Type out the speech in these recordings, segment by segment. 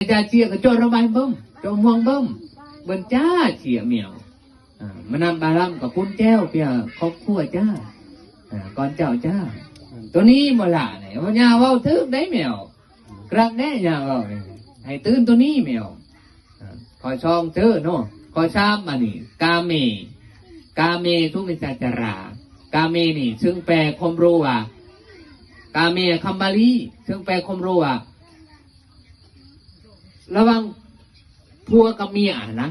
ຈາເຈຍກໍເຈາະລະບາຍເບິ່ມ ເຈາະມ່ວງເບິ່ມ ເບິ່ນຈ້າເຈຍແມວ. ອ່າ ມານຳບາລຳກໍປຸ້ນແຈ່ວເພື່ອຄອບຄົວຈ້າ ອ່າ ກ່ອນເຈົ້າຈ້າ. ໂຕນີ້ບໍ່ລະນີ້ ເວົ້າ ຍ່າເວົ້າຖືກໄດ໋ແມວ. ກະແດ່ຍ່າເວົ້ານີ້ ໃຫ້ຕື່ນໂຕນີ້ແມວ. ອ່າ ຂໍ້ສອງເຈີເນາະ. ຂໍ້ສາມ ອັນນີ້ ກາເມ ກາເມສຸມິດສາຈາລາ. ກາເມນີ້ ຊຶ່ງແປຄວາມຮູ້ວ່າ ກາເມຄຳບາລີ ຊຶ່ງແປຄວາມຮູ້ວ່າ ລະຫວ່າງຜົວກັບເມຍນະ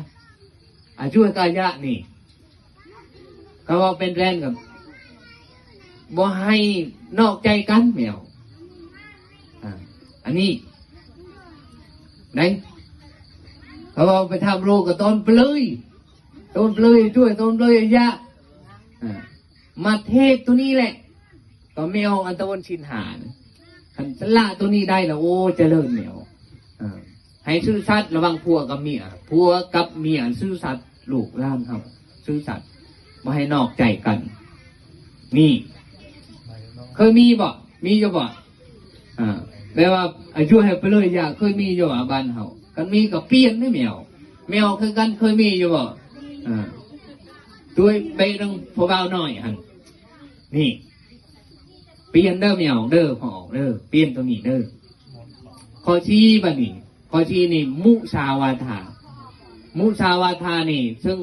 ອາຍຸກາຍະນີ້ ເຂົາເວົ້າເປັນແລນກັບ ບໍ່ໃຫ້ນອກໃຈກັນແມວ. ອ່າ ອັນນີ້ໄດ໋ ເຂົາເວົ້າໄປທຳໂລກກໍຕອນເປລີຍ ຕອນເປລີຍ ຊ່ວຍຕອນເປລີຍອາຍະ. ອ່າ ມາເທດໂຕນີ້ແຫຼະ ກໍແມວອັນຕະວັນສິນຫານ ຄັນສະຫຼະໂຕນີ້ໄດ້ລະ ໂອ້ ຈະເລີນແມວ. ອ່າ ໃຫ້ຊື່ສັດລະຫວ່າງຜົວກັບເມຍ ຜົວກັບເມຍຊື່ສັດ ລູກຫຼານເຮົາຊື່ສັດ ບໍ່ໃຫ້ນອກໃຈກັນ. ນີ້ ເຄີຍມີບໍ່? ມີຢູ່ບໍ່? ອ່າ ແປວ່າອາຍຸໃຫ້ໄປເລີຍ ຢ່າເຄີຍມີຢູ່ວ່າບ້ານເຮົາ ຄັນມີກໍປ່ຽນເດ້ແມວ. ແມວຄືກັນ ເຄີຍມີຢູ່ບໍ່? ອ່າ ໂດຍເປນຳຜູ້ບ່າວນ້ອຍຫັ້ນ. ນີ້ ປ່ຽນເດີແມວເດີ ພໍ່ອອກເດີ ປ່ຽນຕົວນີ້ເດີ. ຂໍ້ສີ່ ບັດນີ້ ຂໍ້ສີ່ນີ້ ມຸສາວາທາ ມຸສາວາທານີ້ ຊຶ່ງ